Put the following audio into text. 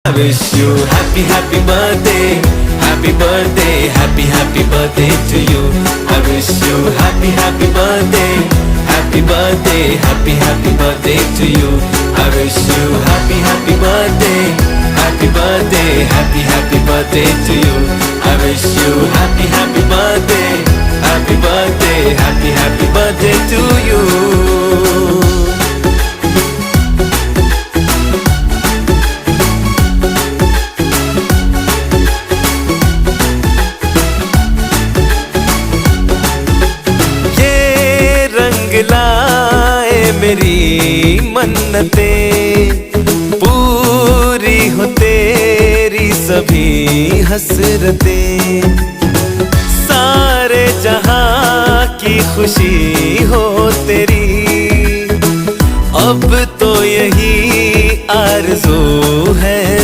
I wish you happy, happy birthday, happy birthday, happy, happy birthday to you. I wish you happy, happy birthday, happy birthday, happy, happy birthday to you. I wish you happy, happy birthday, happy birthday, happy, happy birthday to you. I wish you happy, happy birthday, happy birthday, happy, happy birthday to you. ये रंग लाए मेरी मन्नतें, पूरी हो तेरी सभी हसरतें। सारे जहां की खुशी हो तेरी, अब तो यही आरज़ू है।